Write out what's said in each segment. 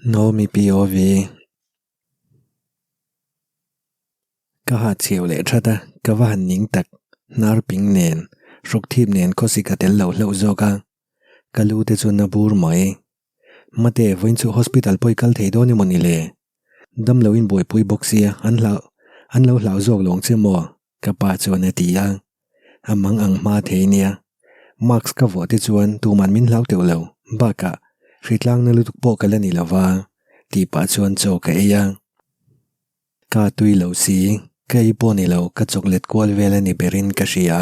Naomi POV. Ka ha chheu leh that a, ka va han ning tak. Hnar ping nen, hruk thip nen khawsik a tel lo hlauh zawk a. Ka lu te chu na bur mai. Mate, vawiin chu hospital pawh i kal thei dawn emaw ni le? Damlo in buaipui bawk sia, an hlau, an lo hlau zawk lawng che maw? Ka pa chuan a ti a. A mang ang hma thei nia. Mask ka vuah te chuan tuman min hlau teuh lo, bakah hritlang na lutuk pawh ka la ni lova, tih pah chuan chaw ka ei a. Ka tui lo si, ka ei pawh ni lo, ka chawklet kual vel a ni berin ka hria.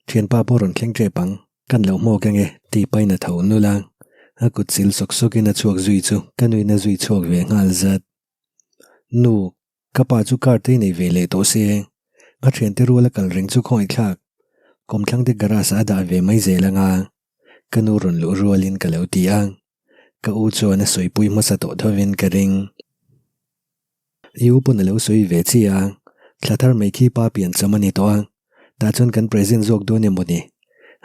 Thianpa pawh rawn thleng tep ang, kan lo hmawk ange tih pain a tho nul a, a kut sil sawk sawkin a chhuak zui chu ka nuin a zui chhuak ve nghal zat. Nu, ka pa chu car te nei ve leh tawh se, a thiante ruala kal reng chu khawngaih thlak, kawmthlang te garage ah a dah ve mai zel anga ka nu rawn luh rualin ka lo ti a, ka u chuan a sawipui hmasa tawh thovin ka ring. I u pawn a lo sawi ve chi a, thla thar mai khi pa pian cham a ni tawh a, tah chuan kan present zawk dawn emaw ni?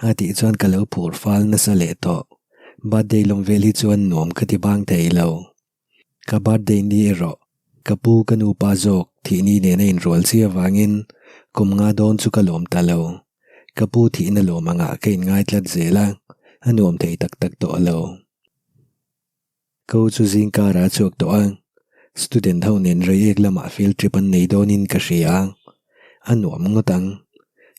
A tih chuan ka lo phur fal nasa leh tawh. Birthday lawm vel hi chuan nuam ka ti bang thei lo. Ka birthday ni erawh ka pu ka nu pa zawk thihni nen a inrual chi avangin kum nga dawn chu ka lawm ta lo. Ka pu thihna lawm angah ka inngai tlat zel a, a nuam thei tak tak tawh lo. Ko chu zing karah a chhuak tawh a, student ho nen rei ek lamah field trip an nei dawnin ka hria a, a nuam ngawt ang.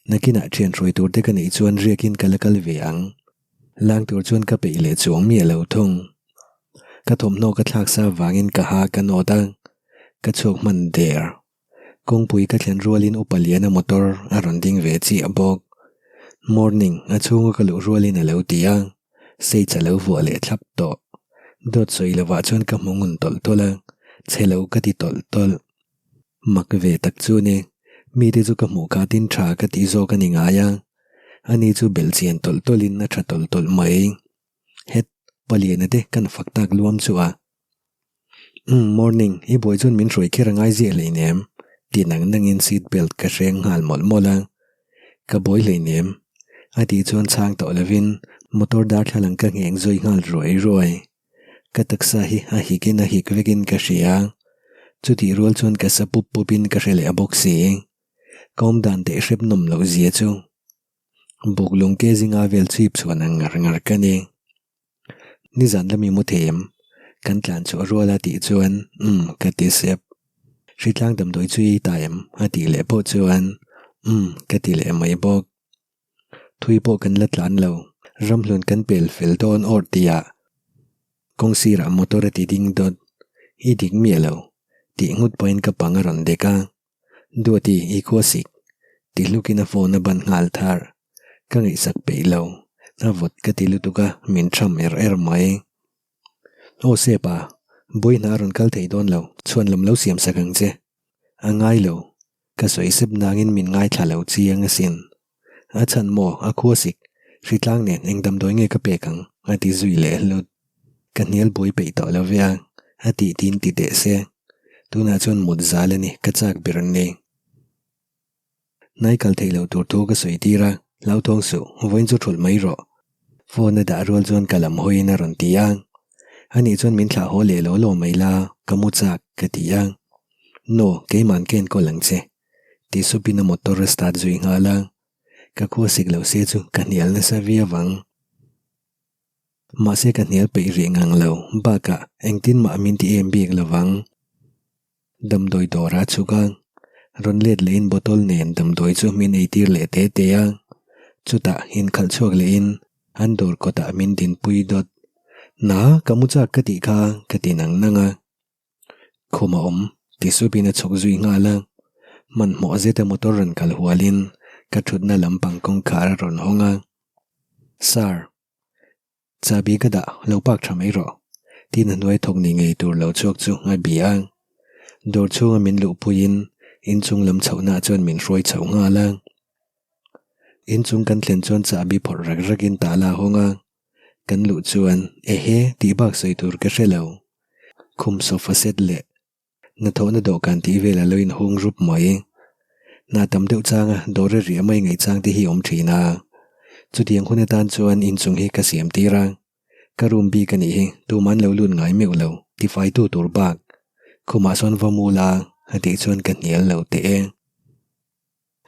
Nakinah thian hruai tur te ka neih chuan riakin ka la kal ve ang. Lang tur chuan ka peih leh chuang miah lo thung. Ka thawmhnaw ka thlak sa vangin ka ha ka nawt a, ka chhuak hman der. Kawngpui ka thlen rualin upa liana motor a rawn ding ve chiah bawk. Morning, a chhunga ka luh rualin a lo ti a, Sage a lo vuah leh thlap tawh. Dawt sawi lovah chuan ka hmu ngun tawlh tawlh a, chhe lo ka ti tawlh tawlh. Mak ve tak chu ni, mite chu ka hmuh khatin tha ka tih zawk a ni ngai a, ani chu belhchian tawlh tawlhin a tha tawlh tawlh mai. Het, paliana te kan fak tak luam chu a. Umm, morning, i buai chuan min hruai kher a ngai ziah hleinem, ti nang nangin seat belt ka hreng nghal mawlh mawlh a. Ka buai hleinem, a tih chuan chhang tawh lovin motor darthlalang ka ngheng zui nghal ruai ruai. Ka taksa hi a hikin a hik vekin ka hria. Chutih rual chuan ka sa pup pupin ka hre leh a bawk si. Ka awmdan teh hrep nawm loh zia chu. Buk lung ke zinga vel chhip chhuan ang ngar ngar ka ni. Nizan lami mu thei em? Kan tlan chhuah rual a tih chuan umm ka ti sep. Hritlang damdawi chu i ta em? A tih leh pawh chuan umm ka ti leh mai bawk. Thui pawh kan la tlan lo, ramhlun kan pel fel dawn awr tihah kawng sirah motor a ti ding dawt. I dik miah lo tih nghut pawhin ka pang a rawn dek a. Duati i khua sik ti hlukin a phone a ban nghal thar. Ka ngaihsak peih lo, a vawt ka ti lutuk a, min tham er er mai. Aw Sepa, bawi hna a rawn kal thei dawn lo, chhuan lam lo siam sak ang che. A ngai lo, ka sawi sep nangin min ngaithla lo chiang asin. A chhan maw, a khua sik, hritlang nen eng damdawi nge ka pek ang, a ti zui leh hlut. Ka hnial buai peih tawh lo ve a, a tih tin ti teh se. Tunah chuan mut zal a ni, ka chak ber ni. Hnai kal theih loh tur thu ka sawi tir a, hlauthawng suh, vawiin chu thulh mai rawh. Phone a dah rual chuan ka lam hawiin a rawn ti a. Ani chuan min thlah haw leh lo lo mai la, ka mu chak, ka ti a. No, keiman ka enkawl ang che. Ti supin a motor a start zui nghal a. Ka khua sik lo se chu ka hnial nasa viau ang. Mahse ka hnial peih rih ngang lo, bakah engtin mah min ti em bik lo vang. Damdawi dawr a chhuk a, rawn let lehin bottle nen damdawi chu min eitir leh te te a, chutah inkhalh chhuak lehin an dawr kawtah min dinpui dawt. Na, ka mu chak ka tih kha ka ti nang nang a. Khum a awm ti supin a chhuk zui nghal a, hmanhmawh zeta motor rawn kal hualin ka thutna lampang kawngkhar a rawn hawng a. Sir. Chabi ka dah lo pak tha mai rawh. Tin a hnuai thawk ni ngei tur lo chhuak chu a bi a. Dawr chhunga min luhpuiin inchung lam chhohnaah chuan min hruai chho nghal a. Inchung kan thlen chuan chahbi phawrh rak rakin tah la hawng a. Kan luh chuan ehe tih bak sawi tur ka hre lo. Khum sofa set leh Hnathawhna dawhkan tih vel a lo inhung rup mai. Hna tam deuh changa dawr a riah mai ngaih chang te hi awm thin a. Chutiang hun atan chuan inchung hi ka siam tir a. Ka room bik a nih hi, tuman lo lut ngai meuh lo, tifaitu tur bak. Khumah sawn va mu la, a tih chuan ka hnial lo teh e.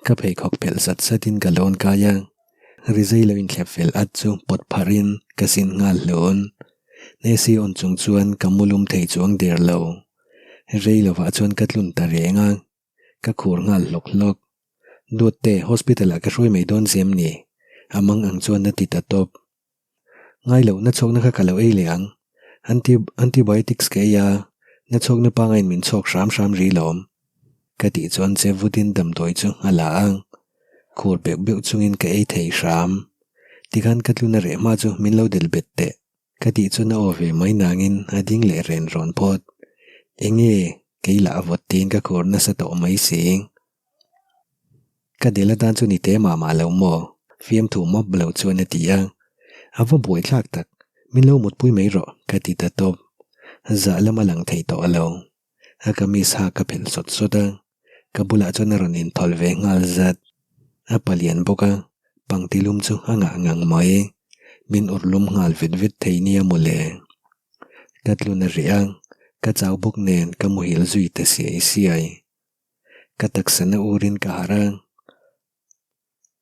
Ka pheikhawk phelh sat satin ka lawn kai a, rizai lo inthlep fel at chu pawt pharhin ka sin nghal hlawn. AC on chung chuan ka mu lum thei chuang der lo. Rei lovah chuan ka tlun ta reng a, ka khur nghal hlawk hlawk. Duatte, hospital ah ka hruai mai dawn zem ni? A mang ang chuan a ti ta tawp. Ngai lo, na chhawkna kha ka lo ei leh ang. Anti antibiotics ka ei a, na chhawkna pangain min chhawk hram hram ri lawm. Ka tih chuan che vutin damdawi chu a la a, khur beuh beuh chungin ka ei thei hram. Tikhan ka tluna reh hma chu min lo del bet teh. Ka tih chuan a aw ve mai nangin a ding leh ren rawn phawt. Enge kei lah a vawt tiin ka khur nasa tawh mai si. Ka del atan chu ni te mah mah lo maw? Fiamthu mawp lo chuan a ti a. A va buaithlak tak, min lo mutpui mai rawh ka ti ta tawp. Zah lam a lang thei tawh lo. A kamis ha ka phelh sawt sawt a, ka bulah chuan a rawn inthawlh ve nghal zat. A palian bawk a, pangti lum chu a ngah ngang mai. Min ur lum nghal vet vet thei nia mawle. Ka tlun a reh a, ka chau bawk nen ka muhil zui ta siai siai. Ka taksa na urin ka harh a,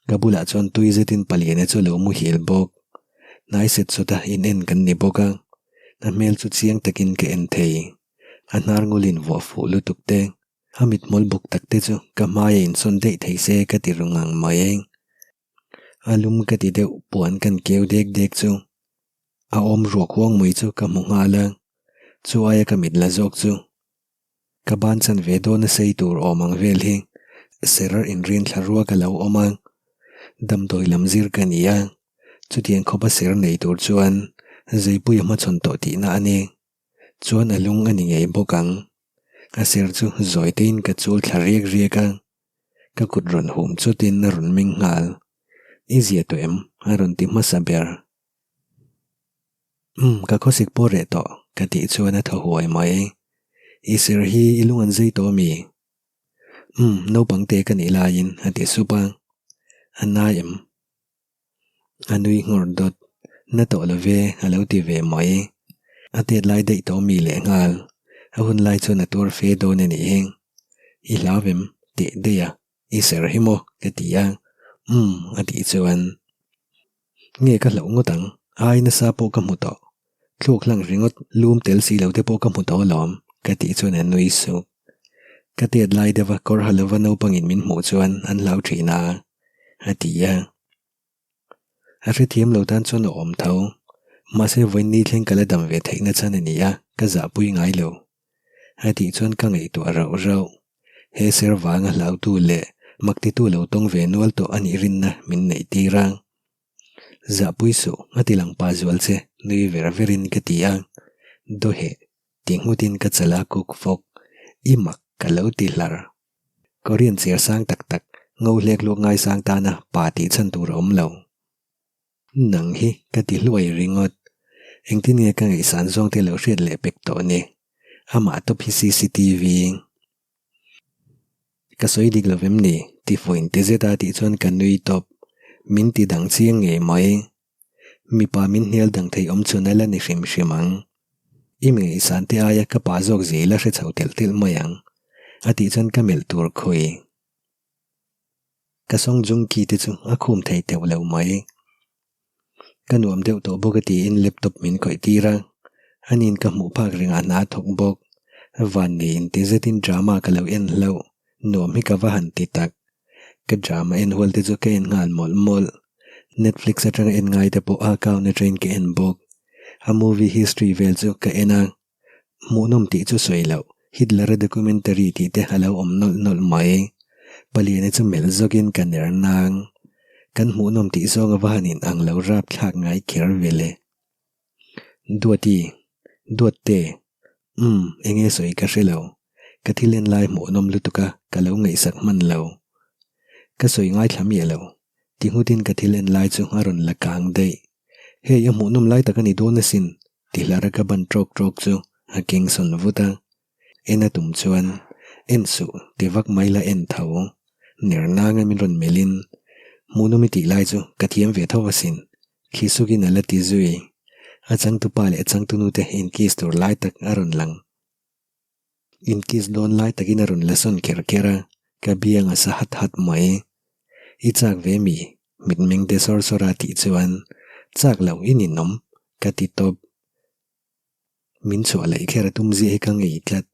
ka bulah chuan tui zetin paliana chu a lo muhil bawk. Hnai set sawta in en kan ni bawk a, a hmel chu chiang takin ka en thei. A hnar ngulin vuah fuh lutuk te, a mithmul buk tak te chu ka hmaia insawn daih thei se ka ti ru ngang mai. A lum ka ti deuh puan kan keu dek dek chu a awm ruak huang mai chu ka hmu nghal a, chu aia ka mit la zawk chu Ka ban chan ve dawn a sei tur awm ang vel hi ser inrin thla ruak a lo awm a, damdawi lam zir ka ni a, chutiang khawpa ser nei tur chuan Zeipuia hmachhawn tawh tihna a ni. Chuan a lung a ni ngei bawk ang. A ser chu zawi tein ka chul thla riak riak a, ka kut rawn hum chutin a rawn meng nghal. I zia tawh em? a rawn ti hmasa ber. Umm, ka khawsik pawh reh tawh, ka tih chuan a thaw huai mai. I sir hi i lung an zai tawh ami? Umm, naupang te ka nih laiin a ti sup a. A nai em? A nui nghawr dawt. Na tawh lo ve, a lo ti ve mai. A tet lai daih tawh mi lehnghal. A hun lai chuan a tuar fe dawn a nih hi. I hlau em? Teh daih a. I ser hi maw? ka ti a, Umm a tih chuan Nge ka hlauh ngawt ang, ai nasa pawh ka hmu tawh, thluk hlang ringawt lum tel si lo te pawh ka hmu tawh alawm ka tih chuan a nui suk. Ka tet lai deuha kawr ha lova naupangin min hmuh chuan an hlau thin a, a ti a. A hrethiam lo tan chuan a awm tho. Mahse vawiin ni thleng ka la dam ve theihna chhan a ni a, ka zahpui ngai lo. A tih chuan ka ngaihtuah rauh rauh. He ser vanga hlautu leh maktitu lo tawng ve nual tawh a nih rinna min neih tir a. Zahpui suh, a ti lang pa zual che, nui ver verin ka ti a. Dawheh, ti nghutin ka chala kuk fawk. I mak ka lo ti hlar. Korean chhiar sang tak tak, ngo hlek luak ngaisang tana pa tih chhan tur a awm lo. Nang hi ka ti hluai ringawt. Engtin nge ka ngaihsan zawng te lo hriat leh pek tawh ni. Amah tawp hi cctv. Ka sawi dik lo vem ni? Ti fuin ti zet a tih chuan ka nui tawp. Min ti dang chiang ngei mai. Mipa min hnial dang thei awm chhun a la ni hrim hrim ang. I mi ngaihsan te aia ka pa zawk zel a hre chho telh telh mai ang. A tih chuan ka melh tur khawi. Ka sawng jung ki te chu a khum thei teuh lo mai. Ka nuam deuh tawh bawk a tiin laptop min khawih tir a. Aniin ka hmuh phak ringah hna a thawk bawk. Van nei inti zetin drama ka lo en hlauh. Nuam hi ka va han ti tak. Ka drama en hual te chu ka en nghal mawlh mawlh. Netflix atanga en ngai te pawh a account atangin ka en bawk. A movie history vel chu ka en a. Hmuhnawm tih chu sawi loh, Hitler-a documentary tih te a lo awm nawlh nawlh mai. Paliana chu melh zawkin ka ner nang. Kan hmuhnawm tih zawng a va han in ang lo rapthlak ngai kher vele. Duati, Duatte, Umm, enge sawi ka hre lo. Ka thil en lai hmuhnawm lutuk a, ka lo ngaihsak hman lo. Ka sawi ngaithla miah lo. Ti nghutin ka thil en lai chu a rawn la kang daih. Hei, a hmuhnawm lai tak a ni dawn asin, ti hlar a ka ban tawk tawk chu a keng sawn vut a. En a tum chuan, En suh, ti vak mai la en tho. Ner nanga min rawn melhin, Hmuhnawm i tih lai chu ka thiam ve tho asin, Thli sukin a la ti zui. A changtupa leh a changtunu te inkiss tur lai tak a rawn lang. Inkiss dawn lai takin a rawn la sawn kher kher a, ka biang a sa hat hat mai. I chak ve mi? Mitmeng te sawr sawr a tih chuan, Chak lo, i ninawm, ka ti tawp. Min chhuah laih kher a tum ziah hi ka ngei tlat.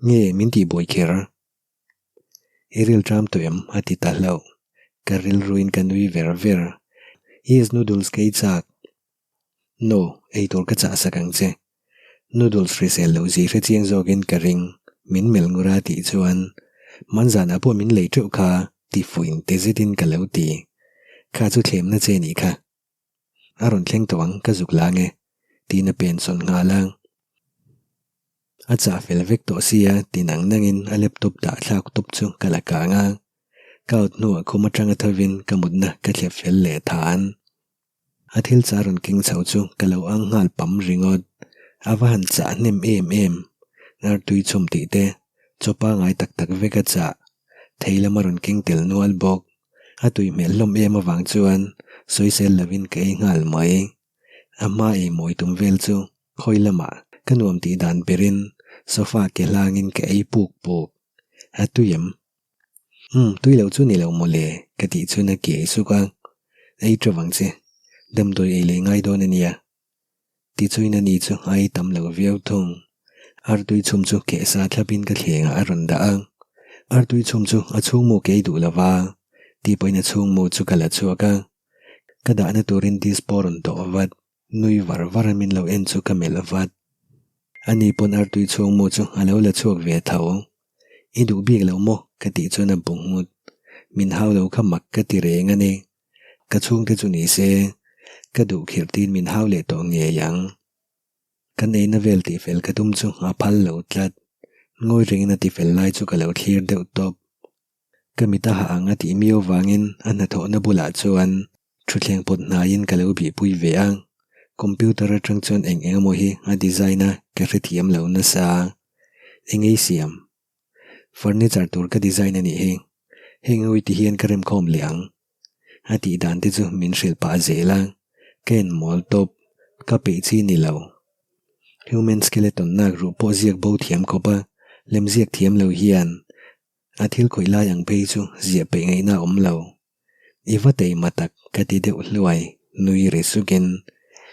Nge min tihbuai kher? I ril ṭam tawh em? a ti ta hlauh. Ka rilruin ka nui ver ver. Yes, noodles ka ei chak. No, ei tur ka chah sak ang che. Noodles hrisel loh zi hre chiang zawkin ka ring, min melh ngur a tih chuan Manzanah pawh min lei teuh kha ti fuin te zetin ka lo ti. Kha chu thlemna che nih kha. A rawn thleng tawh ang ka zuk la nge tiin a pen sawn nghal a. A chah fel vek tawh sia ti nang nangin a laptop dah thlak tawp chu ka la kang a. Ka out hnuah khum atanga thovin ka mutna ka thlep fel leh than. A thil chah rawn keng chho chu ka lo ang nghal pam ringawt. A va han chah hnem em em. Artui chhum tih te, chaw pangai tak tak vek a chah. Thei lam a rawn keng tel nual bawk. A tui hmel hlawm em avang chuan sawisel lovin ka ei nghal mai. A hma ei mawi tum vel chu khawi lamah ka nuam tih dan berin sofa ke hlangin ka ei puk puk. A tui em? Umm, tui lo chu ni lo mawle, ka tih chuan a kiai suk a. Ei teuh ang che, damdawi ei leh ngai dawn a nia. Tichuin a ni chu a ei tam lo viau thung. Artui chhum chu keh sa thlapin ka thlengah a rawn dah a. Artui chhum chu a chhungmu ka ei duh lo va, tih pawhin a chhungmu chu ka la chhuak a. Ka dahna turin dispo rawn dawh vat, nui var var a min lo en chu ka melh vat. Ani pawn artui chhungmu chu a lo la chhuak ve tho. I duh bik lo maw? ka tih chuan a bu nghut. Min hau lo kha mak ka ti reng a ni. Ka chhungte chu ni se, ka duh khirh tiin min hau leh tawh ngei ang. Kan eina vel tihfel ka tum chu a phal lo tlat. Ngawi rengin a tifel lai chu ka lo thlir deuh tawp. Ka mit a hah ang a tih miau vangin a hnathawhna bulah chuan thutthleng pawt hnaiin ka lo bihpui ve a. Computer atang chuan eng eng emaw hi a design a ka hrethiam lo nasa. Eng ei siam? Furniture tur ka design a nih hi. Heng ui ti hian ka remkhawm leh ang. A tih dan te chu min hrilh pah zel a, ka en mawl tawp, ka peih chi ni lo. Human skeleton nak ruh pawh ziak bo thiam khawp a, lem ziak thiam lo hian a thil khawih lai ang phei chu ziah peih ngaihna a awm lo. I va teima tak ka ti deuh hluai, nui ri sukin,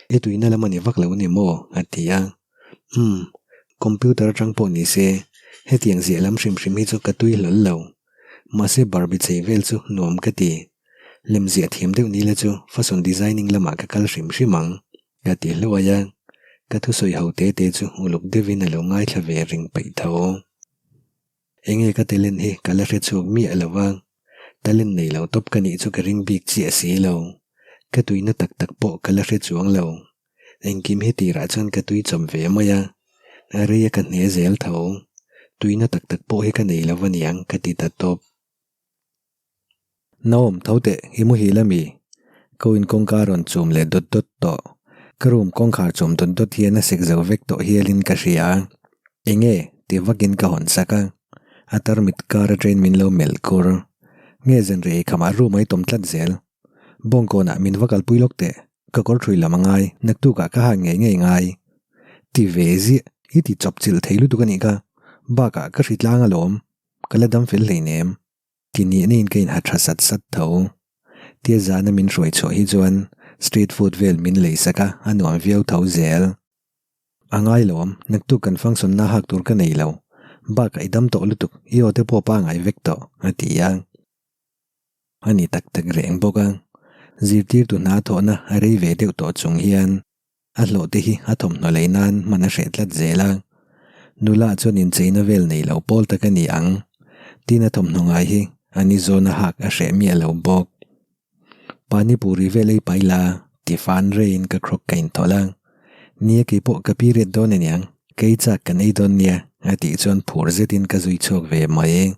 I tuina lam a ni vak lo ni maw? a ti a. Umm, computer atang pawh ni se, hetiang ziah lam hrim hrim hi chu ka tui hlawl lo. Mahse Barbie chei vel chu nuam ka ti. Lem ziah thiam deuh ni la chu fashion designing lamah ka kal hrim hrim ang, ka ti hluai a. Ka thusawi ho te te chu uluk deuhin a lo ngaithla ve ring peih tho. Enge ka talent hi ka la hre chhuak miah lo va, talent nei lo tawp ka nih chu ka ring bik chiah si lo. Ka tuina tak tak pawh ka la hre chuang lo. Engkim hi tirah chuan ka tui chawm ve mai a, a rei a ka hne zel tho. Tuina tak tak pawh hi ka nei lo va niang ka ti ta tawp. Naom, tho teh, i muhil a mi? Ko in kawngka a rawn chum leh dawt dawt tawh. Ka room kawngkhar chum dawt dawt hian a sek zo vek tawh hialin ka hria. Enge? ti vakin ka hawn sak a. A tarmit kar aṭain min lo melh kur. Nge zanrei eikhamah room a i tawm tlat zel. Bawngkawnah min va kalpui lawk teh, ka kawr ṭhui lam a ngai, naktukah ka hak ngei ngei ngai. Ti ve ziah, i ti chawp chilh thei lutuk a nih kha. Bakah ka hritlang alawm, ka la dam fel hleinem. Ti nih niin ka inha tha sat sat tho. Tia zana min hruai chhuah hi chuan street food vel min lei sak a, a nuam viau tho zel. A ngai lo awm, naktuk kan function na hak tur ka nei lo. Bakah i dam tawh lutuk, i aw te pawh pangai vek tawh, a ti a. A ni tak tak reng bawk a. Zirtirtu hna thawhna a rei ve deuh tawh chung hian A hlawh te hi a thawmhnaw lei nan hman a hreh tlat zel a. Nula chuan incheina vel nei lo pawl tak a ni ang. Tin a thawmhnaw ngai hi a ni zawn a hak a hreh miah lo bawk. Panipuri vel ei pai la, ti fan reiin ka khrawk ka inthawlh a. Nia keipawh ka period dawn a niang, kei chak kan ei dawn nia, a tih chuan phur zetin ka zui chhuak ve mai.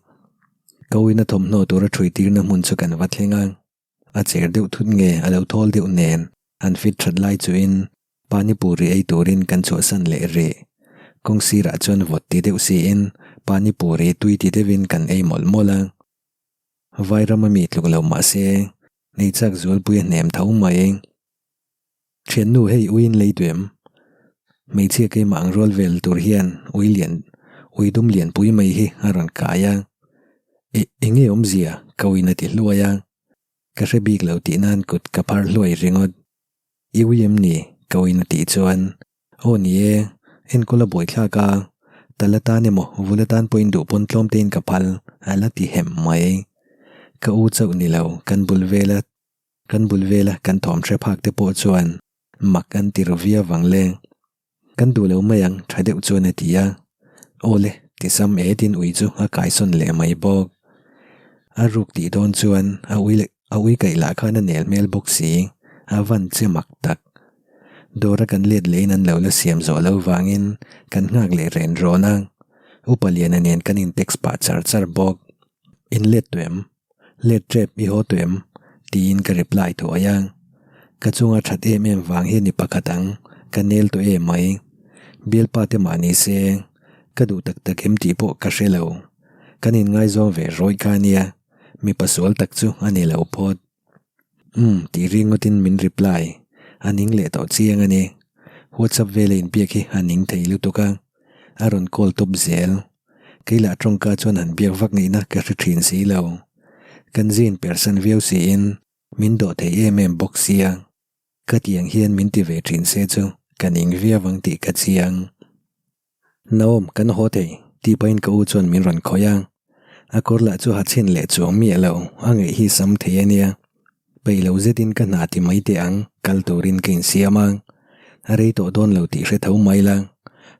Ka uina thawmhnaw tura ṭhui tirna hmun chu kan va thleng a. A cher deuh thut nge a lo thawl deuh nen an fit that lai chuin Panipuri ei turin kan chhuahsan leh rih. Kawng sirah chuan vawt ti deuh siin Panipuri tui ti deuhin kan ei mawlh mawlh a. Vairam a mi tluk lo mah se ei chak zualpui a hnem tho mai. Thiannu hei ui in lei duh em? Hmeichhia keimah ang rual vel tur hian ui lian ui dum lianpui mai hi a rawn kai a. E enge awmzia? Ka uiin a ti hluai a. Ka hre bik lo tih nan kut ka phar hluai ringawt. I ui em ni? Ka uiin a tih chuan Aw ni e, enkawl a buaithlak a, tal atan emaw vul atan pawhin duh pawn tlawm tein ka phal a la ti hem mai. Ka u chauh ni lo, kan bul vela kan bul vela kan thawm hre phak te pawh chuan mak an ti ru viau vang le. Kan duh lo mai ang tha deuh chuan a ti a. Aw le, ti sam e tin ui chu a kaisawn leh mai bawk. A ruk tih dawn chuan a ui leh A ui kaih lah khan a nel hmel bawk si, a van che mak tak. Dawra kan let lehin an lo la siam zawh lo vangin kan nghak leh ren rawn a, Upa Liana nen kan in text pah char char bawk. In let tawh em? Let tep i haw tawh em? tiin ka reply thuai a. Ka chunga that em em vang hi ni pakhat ang, ka nel tawh em mai. Bialpa te mah ni se, ka duh tak tak em tih pawh ka hre lo. Kan inngaizawng ve rawih kha ania. Mipa sual tak chu a ni lo phawt. Umm tih ringawtin min reply. A ning leh tawh chiang a ni. WhatsApp vela inbiak hi a ning thei lutuk a. A rawn call tawp zel. Kei lah tawngka chuan han biak vak ngaihna ka hre thin si lo. Kan zin persan viau siin min dawh thei em em bawk sia. Ka tiang hian min ti ve thin se chu ka ning viau ang tih ka chiang. Naom, kan haw thei, tih pahin ka u chuan min rawn khawih a. A kawr lah chu ha chhin leh chuang miah lo, a ngaih hi sam thei a nia. Peih lo zetin ka hna ti mai teh ang, kal turin ka insiam a. A rei tawh dawn lo tih hre tho mai la.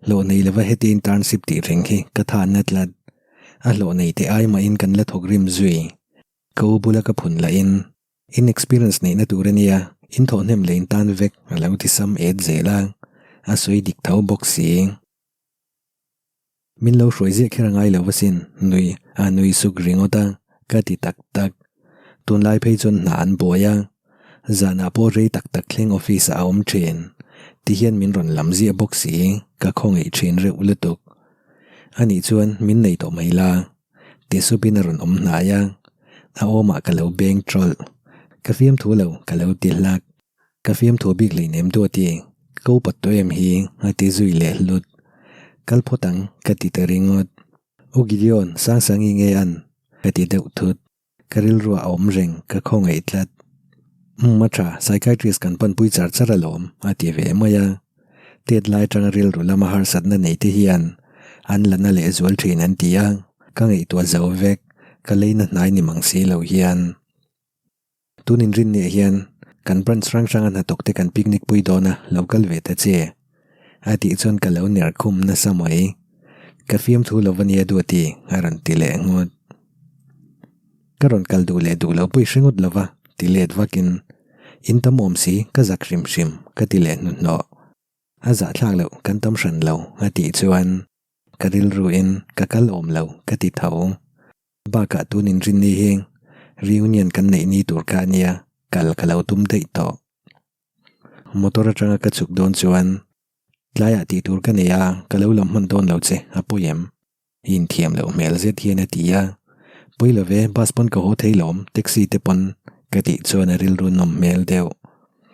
Hlawh nei lova heti internship tih reng hi ka than na tlat. A hlawh nei teh ai mahin kan la thawk rim zui. Ka u bula ka phun lahin In experience neihna tur a nia, in thawhhnem leh in tan vek a lo ti sam et zel a, a sawi dik tho bawk si. Min lo hruai ziah kher a ngai lo asin, nui a nui suk ringawt a, ka ti tak tak. Tunlai phei chuan hna an buai a, zanah pawh rei tak tak thleng office ah a awm thin. Tihian min rawn lam ziah bawk si, ka khawngaih thin reuh lutuk. Anih chuan min nei tawh mai la. Ti supin a rawn awm hnai a, a awmah ka lo beng tawlh. Ka fiamthu lo, ka lo ti hlak. Ka fiamthu bik hleinem Duati, ka upat tawh em hi, a ti zui leh hlut. Kal phawt ang, ka ti ta ringawt. U Gideon, Sangsangi nge an? ka ti deuh thut. Ka rilruah a awm reng, ka khawngaih tlat. Umm a tha, psychiatrist kan panpui char char alawm, a ti ve mai a. Tet lai atanga rilru lama harsatna nei te hian an la na lehzual thin an ti a, ka ngaihtuah zo vek, ka leina hnai ni mang si lo hian. Tun inrinniah hian kan branch hrang hranga hnathawk te kan picnic pui dawn a, lo kal ve ta che. A tih chuan ka lo ner khum nasa mai. Ka fiamthu lo va nia Duati, a rawn ti leh nghut. Ka rawn kal duh leh duh lo pawh i hre ngawt lo va, ti let vakin, In tam awm si, ka zak hrim hrim, ka ti leh hnuhnawh. A zahthlak loh, kan tam hran lo, a tih chuan ka rilruin ka kal awm lo, ka ti tho. Bakah tun inrinni hi reunion kan neih ni tur kha a nia, kal ka lo tum daih tawh. Motor atanga ka chhuk dawn chuan tlaiah tih tur ka nei a, ka lo lam hman dawn lo che, a pawi em? Inthiam loh hmel zet hian a ti a, Pawi lo ve, bus pawn ka haw thei lawm, taxi te pawn ka tih chuan a rilru nawm hmel deuh.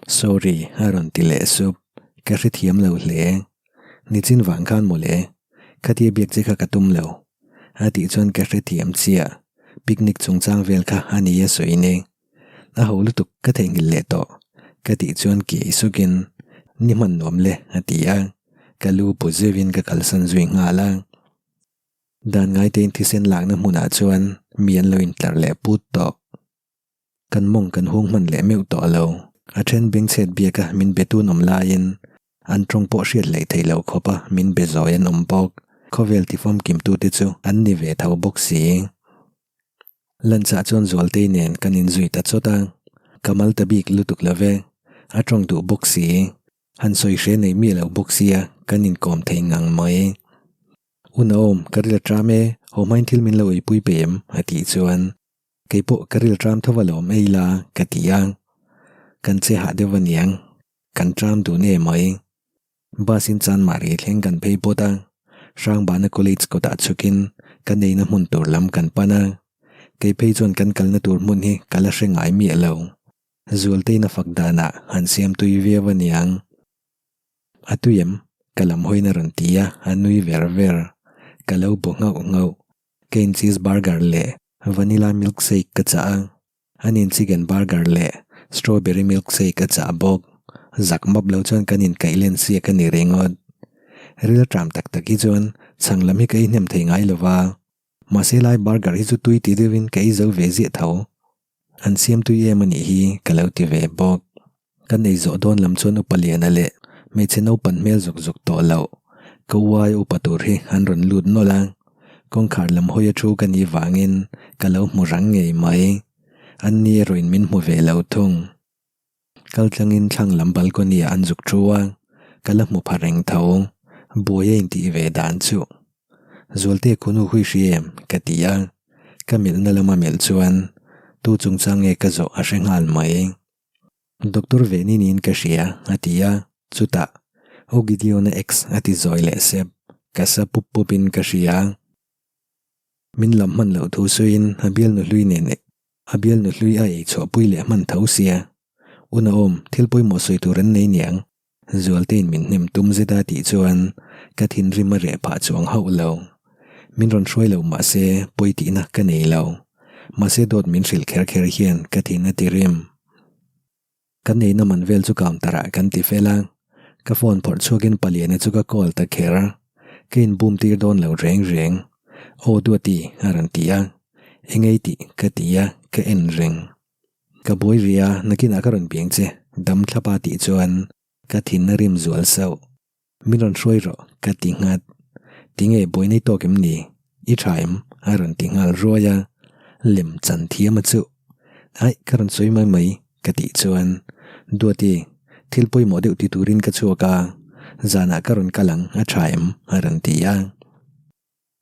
Sorry a rawn ti leh sup, ka hrethiam lo hle. Nichin vang khan mawle, khatia biak che kha ka tum lo. A tih chuan ka hrethiam chiah, picnic chungchang vel kha a ni a sawi ni. A ho lutuk ka theihnghilh leh tawh ka tih chuan kiai sukin ni hman nuam le a ti a, ka lu bu zeuhin ka kalsan zui nghal a. Dan ngaitein thisen lakna hmunah chuan mi an lo intlar leh put tawh. Kan mawng kan hung hman leh meuh tawh lo. A then bengchhet biaka min be tun awm laiin an tawng pawh hriat leh theih loh khawpa min be zawi an awm bawk. Khawvel tifawmkimtute chu an ni ve tho bawk si. Lunch-ah chuan Zualtei nen kan inzui ta chawt a, ka mal ta bik lutuk lo ve, a tawng duh bawk si, han sawi hre nei miah lo bawk sia kan inkawm thei ngang mai. U Naom, ka ril a tram e, haw hmain thil min lo eipui pe em? a tih chuan, Kei pawh ka ril tram tho alawm ei la, ka ti a, kan che hah deuh aniang, kan tram dun em mai. Bus in Chanmari thleng kan phei pawt a, Hrangbana College kawtah chhukin ka neina hmun tur lam kan pan a, kei phei chuan kan kalna tur hmun hi ka la hre ngai miah lo. Zualtein a fak danah han siam tui viau a niang. A tui em? Ka lam hawiin a rawn ti a, a nui ver ver. Ka lo bu nghauh nghauh. Ka in cheese burger leh vanilla milkshake ka chah a. An in chicken burger leh strawberry milkshake a chah bawk. Zak map lo chuan kan inkaih len siak a ni ringawt. Ril ṭam tak tak hi chuan chhang lam hi ka ei hnem thei ngai lo va. Mahse lai burger hi chu tui ti deuhin ka ei zo ve ziah tho. An siam tui em a nih hi ka lo ti ve bawk. Kan ei zawh dawn lam chuan upa Liana leh hmeichhe naupan hmel zuk zuk tawh loh ka uai upa tur hi an rawn lut nawlh a, kawngkhar lam hawi a thu ka nih vangin ka lo hmu rang ngei mai. An ni erawhin min hmu ve lo thung. Kal tlangin thlang lam balcony ah an zuk thu a, ka la hmu pha reng tho. Buai a intih ve dan chu. Zualte khunu hui hri em? ka ti a, ka melhna lama melh chuan tu chungchang nge ka zawh a hre nghal mai. Doctor Veni niin ka hria, a ti a, chutah, Aw Gideon-a ex a ti zawi leh sep, ka sa pup pupin ka hria. Min lam hman loh thu sawiin a bialnu hlui nen a bialnu hlui a ei chhuahpui leh hman tho sia. Una awm, thil pawimawh sawi tur an nei niang, Zualtein min hnem tum zet a tih chuan ka thinrim a reh phah chuang hauh lo. Min rawn hruai lo mah se pawi tihna ka nei lo. Mahse dawt min hrilh kher kher hian ka thin a ti rim. Kan eina man vel chu counter ah kan ti fel a, ka phone phawrh chhuakin paliana chu ka call ta kher. Ka inbum tir dawn lo reng reng. Aw Duati a rawn ti a, engei tih ka ti a, ka en reng. Ka buai ri a, nakinah ka rawn biang che, dam thlap a tih chuan ka thin a rim zual sauh. Min rawn hruai rawh, ka ti nghat. Tinge buai nei tawk em ni? I tha em? a rawn ti nghal ruai a, lem chan thiam a chuh. Aih, ka rawn sawi mai mai, ka tih chuan, Duati, thil pawimawh deuh ti turin ka chhuak a, zanah ka rawn kal ang, a tha em? a rawn ti a.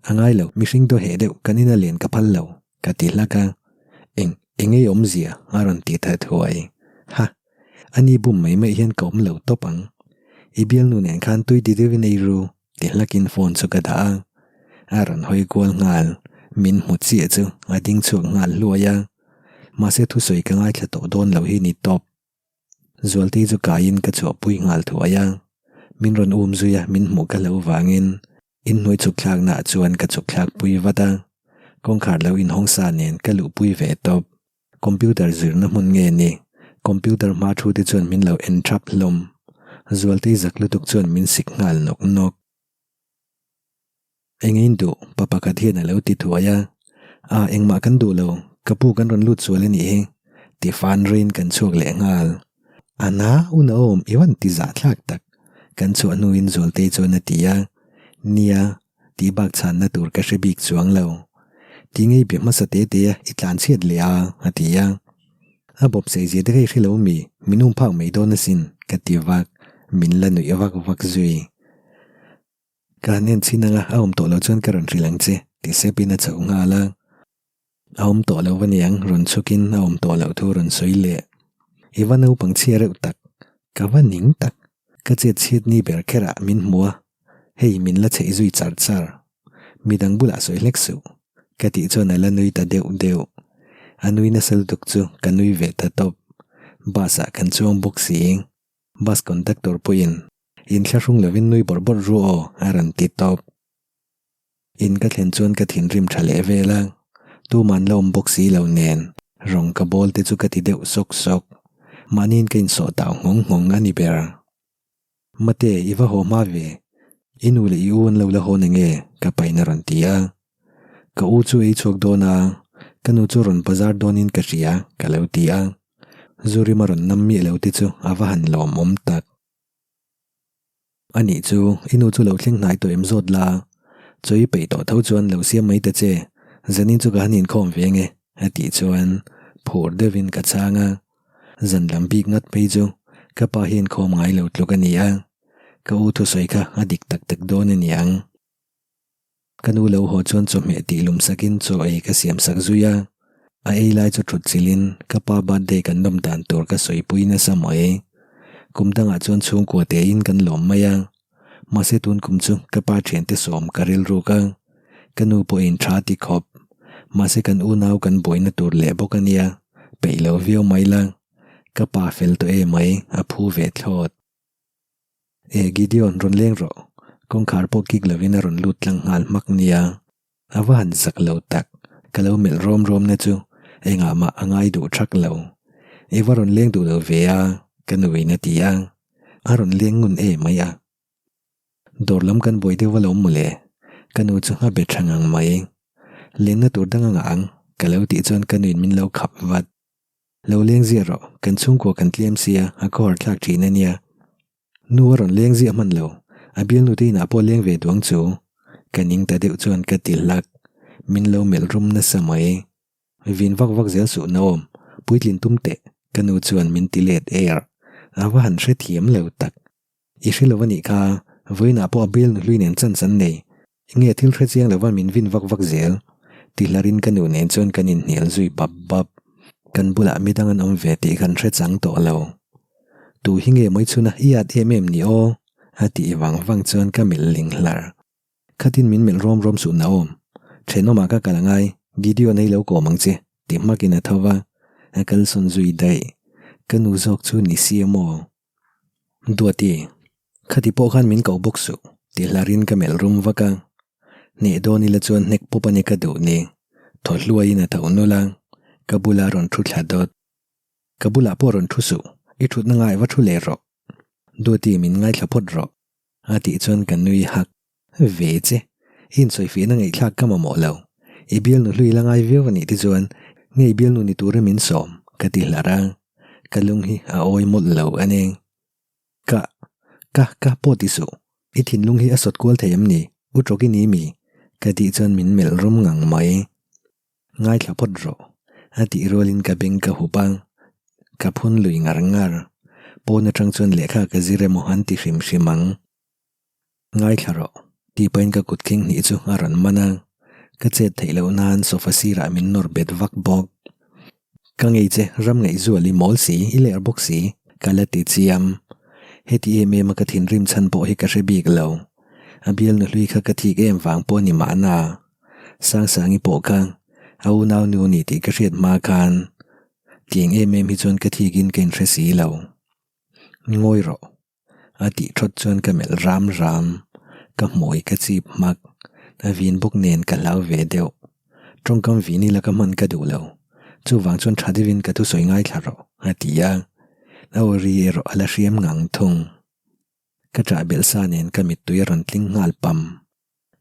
A ngai lo, mihring daw heh deuh kan ina len ka phal lo, ka ti hlak a. Eng, eng ei awmzia? a rawn ti tha thuai. Ha! A ni bum mai mai hian ka awm lo tawp ang. I bialnu nen khan tui ti deuhin ei ru, ti hlakin phone chu ka dah a. A rawn hawi kual nghal, min hmu chiah chu a ding chhuak nghal hluai a. Mahse thusawi ka ngaithla tawh dawn lo hi ni tawp. Zualtei chu kaiin ka chhuahpui nghal thuai a, min rawn um zui a min hmuh ka hlauh vangin inhnuai chhuk thlaknaah chuan ka chhuk thlakpui vat a, kawngkhar lo inhawng sa nen ka luhpui ve tawp. Computer zirna hmun nge ni? Computer hma thu te chuan min lo en thap hlawm. Zualtei zak lutuk chuan min sik nghal nawk nawk. Eng in duh? Pa pakhat hian a lo ti thuai a. A, engmah kan duh lo, ka pu kan rawn lut sual a nih hi, ti fan reiin kan chhuak leh nghal. A na, u Naom, i van ti zah thlak tak, kan chhuah hnuin Zualtei chuan a ti a. Nia, tih bak chhanna tur ka hre bik chuang lo. Ti ngei be hmasa te te a, i tlan chhiat leh a, a ti a. A bawp sei zia te kha i hre lo mi, min um phak mai dawn asin, ka ti vak, min la nuih vak vak zui. Ka han en chin anga a awm tawh loh chuan ka rawn hrilh ang che, ti sepin a chhoh nghal a. A awm tawh lo aniang, rawn chhukin a awm tawh loh thu rawn sawi leh. I va naupang chhia reuh tak, ka va ning tak, ka chet chhiat ni ber kherah min hmu a, hei min la chheih zui char char. Midang bulah sawi hlek suh, ka tih chuan a la nui ta deuh deuh. A nui nasa lutuk chu ka nui ve ta tawp. Bus ah kan chuang bawk si. Bus conductor pawhin Inthlahrung lovin nui bawrh bawrh ru aw, a rawn ti tawp. In ka thlen chuan ka thinrim tha leh vel a, tuman la awm bawk si lo nen rawng ka bawl te chu ka ti deuh sawk sawk. Mahniin ka insawh tau nghawng nghawng a ni ber. Mate, i va haw hma ve. I nu leh i u an lo la haw nenge? ka pain a rawn ti a. Ka u chu ei chhuak dawn a, ka nu chu rawn bazar dawnin ka hria, ka lo ti a. Zu rim a rawn nam miah lo te chu a va han lawmawm tak. A nih chu, i nu chu lo thleng hnai tawh em zawt la, chaw i peih tawh tho chuan lo siam mai ta che, zanin chu ka han inkhawm ve nge, a tih chuan phur deuhin ka chhang a. Zan lam bik ngat phei chu ka pa hi inkhawm ngai lo tluk a ni a, ka u thusawi kha a dik tak tak dawn a niang. Ka nu lo haw chuan chawhmeh tih lum sakin chaw ei ka siam sak zui a, a ei lai chu thut chilhin ka pa birthday kan lawm dan tur ka sawipui nasa mai. Kum dangah chuan chhungkua tein kan lawm mai a, mahse tun kum chu ka pa thiante sawm ka rilruk a, ka nu pawhin tha ti khawp. Mahse kan unau kan buaina tur leh bawk a nia, peih lo viau mai la. Ka pa fel tawh emai, a phu ve thlawt. E Gideon rawn leng rawh, kawngkhar pawh kik lovin a rawn lut tlang nghal hmak nia. A va han zak lo tak, ka lo melh rawm rawm na chu engah mah a ngai duh thak lo. I va rawn leng duh lo ve a, ka nuin a ti a, a rawn leng ngun emai a. Dawr lam kan buai deuh alawm mawle, ka nu chu a be tha ngang mai. Lenna tur dang a ngah ang, ka lo tih chuan ka nuin min lo khap vat. Lo leng ziah rawh, kan chhungkua kan tlem sia, a khawhar thlak thin a nia. Nu a rawn leng ziah hman lo, a bialnu te inah pawh leng ve duang chu. Ka ning ta deuh chuan ka ti hlak, min lo melh rum nasa mai. Vin vak vak zel suh naawm, puitlin tum teh, ka nu chuan min ti let er. A va han hrethiam lo tak. I hre lo a nih kha, vawiinah pawh a bialnu hlui nen chance an nei. Nge thil hre chiang lova min vin vak vak zel? Ti hlarin ka nu nen chuan kan inhnial zui bap bap. Kan bulah midang an awm ve tih kan hre chang tawh lo. Tu hi nge mawi chhuna i at em em ni aw? A tih vang vang chuan ka melh ling hlar. Khatin min melh rawm rawm suh Naom. Thenawmah ka kal angai, Gideon ei lo kawm ang che, ti hmakin a tho va, a kalsawn zui daih. Ka nu zawk chu ni si amaw? Duati, khati pawh khan min koh bawk suh, ti hlarin ka melh rum vak a. Hneh dawn ila chuan hnek pawp a ni ka duh ni. Thaw hluaiin a tho nul a, ka bula rawn thu thla dawt. Ka bulah pawh rawn thu suh, i thutna ngai va thu leh rawh. Duati min ngaithla phawt rawh, a tih chuan ka nui hak. Ve che, i insawifiahna ngaihthlak ka mamawh lo. I bialnu hlui la ngai viau a nih te chuan nge i bialnu ni turin min sawm, ka ti hlar a. Ka lung hi a awi mawlh lo a ni. Ka, ka, ka pawh ti suh. I thinlung hi a sawt kual thei em ni? U Tawki ni mi? Ka tih chuan min melh rum ngang mai. Ngaithla phawt rawh. A tih rualin ka beng ka hup a. Ka phun lui ngar ngar. Pawn atang chuan lehkha ka zir emaw an ti hrim hrim ang. Ngaithla rawh. Tih pahin ka kut khing hnih chu a rawn man a. Ka chet theih loh nan sofa sirah min nawr bet vak bawk. Ka ngei che, ram ngaihzual i mawl si, i ler bawk si, ka la ti chiam. Heti em em a ka thinrim chhan pawh hi ka hre bik lo. A bialnu hlui kha ka thik em vang pawh a ni mahna. Sangsangi pawh kha a unau nu ni tih ka hriat hma khan tiang em em hi chuan ka thikin ka inhre si lo. Ngawi rawh. A tih thawt chuan ka melh ram ram. Ka hmui ka chip hmak. A vin bawk nen ka hlau ve deuh. Tawngkam vin ila ka hman ka duh lo. Chuvang chuan tha deuhin ka thusawi ngaithla rawh, a ti a. A aw ri erawh a la hriam ngang thung. Ka ṭah belh sa nen ka mittui a rawn tling nghal pam.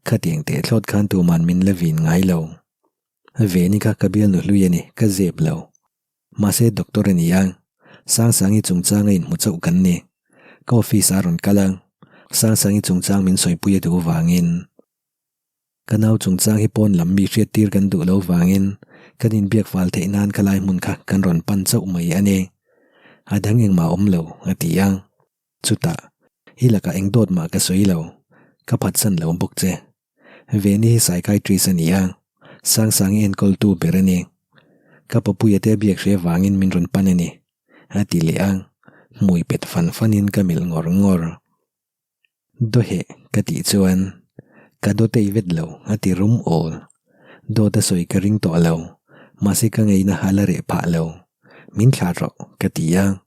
Khatiang teh thlawt khan tuman min la vin ngai lo. Veni kha ka bialnu hlui a ni, ka zep lo. Mahse doctor a ni a, Sangsangi chungchang a inhmu chauh kan ni. Ka office ah a rawn kal a, Sangsangi chungchang min sawipui a duh vangin. Ka nau chungchang hi pawn lam mi hriattir kan duh lo vangin kan inbiak fal theih nan khalai hmun kha kan rawn pan chauh mai a ni. A dang engmah awm lo, a ti a. Chutah, i lakah eng dawt mah ka sawi lo, ka phatsan lo bawk che. Veni hi psychiatrist a ni a, Sangsangi enkawltu ber a ni. Ka papuia te a biak hre vangin min rawn pan a ni, a ti leh a, hmui pet fan fanin ka melh ngawr ngawr. Dawheh ka tih chuan, Ka dawtei vet lo, a ti rum awl. Dawt a sawi ka ring tawh lo, mahse ka ngeina a la reh phah lo. Min thlah rawh, ka ti a,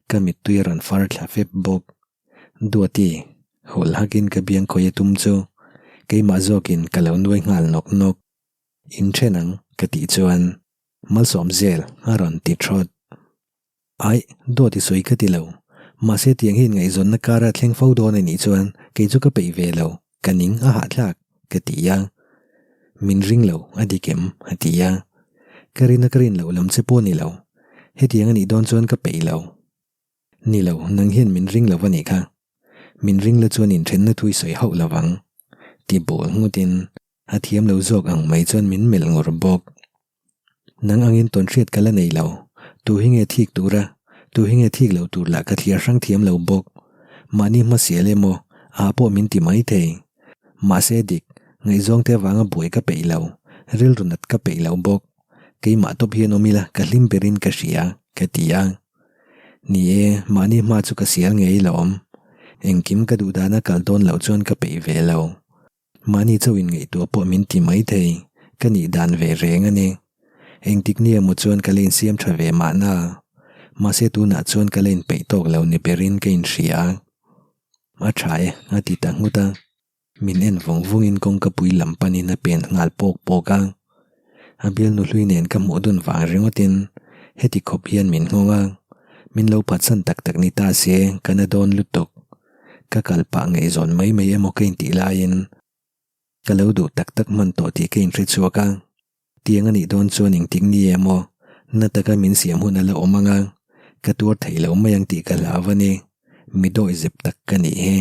ka mittui a rawn far thla fep bawk. Duati, hawlh hakin ka biang khawi a tum chu keimah zawkin ka lo nuai nghal nawk nawk. In then ang, ka tih chuan Malsawm zel a rawn ti thawt. Aih, Duati sawi ka ti lo. Mahse tiang hi inngaihzawnna kara thleng fo dawn a nih chuan kei chu ka peih ve lo, ka ning a hahthlak, ka ti a. Min ring lo, a dik em? a ti a. Ka rin a ka rin loh lam che pawh a ni lo. Hetiang a nih dawn chuan ka peih lo. Ni lo, nang hian min ring lo va nih kha. Min ring la chuan inthenna thu i sawi hauh lo vang. Ti bul nghutin a thiam lo zawk ang mai chuan min melh ngawr bawk. Nang angin tawn hriat ka la nei lo. Tu hi nge thik tura, tu hi nge thik lo tur lah ka thliar hrang thiam lo bawk. Mahni hmasial emaw, ah pawh min ti mai thei. Mahse dik, ngaihzawng te avanga buai ka peih lo, rilru nat ka peih lo bawk. Keimah tawp hian awm ila ka hlim berin ka hria, ka ti a. Ni e, mahni hma chu ka sial ngei lo awm. Engkim ka duh dana kal dawn loh chuan ka peih ve lo. Mahni chauh in ngaihtuah pawh min ti mai thei, ka nih dan ve reng a ni. Engtik ni emaw chuan ka la insiam tha ve mahna. Mahse tunah chuan ka la inpeih tawk lo ni berin ka inhria a. A tha e, a ti ta nghut a. Min en vawng vawngin kawngka pui lam panin a pen nghal pawk pawk a. A bialnu hlui nen ka hmuh dun vang ringawtin heti khawp hian min nghawng a. Min lo phatsan tak tak ni ta se ka na dawn lutuk. Ka kal pah ngaihzawn mai mai emaw ka intih laiin ka lo duh tak tak hman tawh tih ka inhre chhuak a. Tiang a nih dawn chuan engtik ni emaw na taka min siam hun a la awm ang a, ka tuar theih lo mai ang tih ka hlau a ni. Mi dawi zep tak ka nih hi.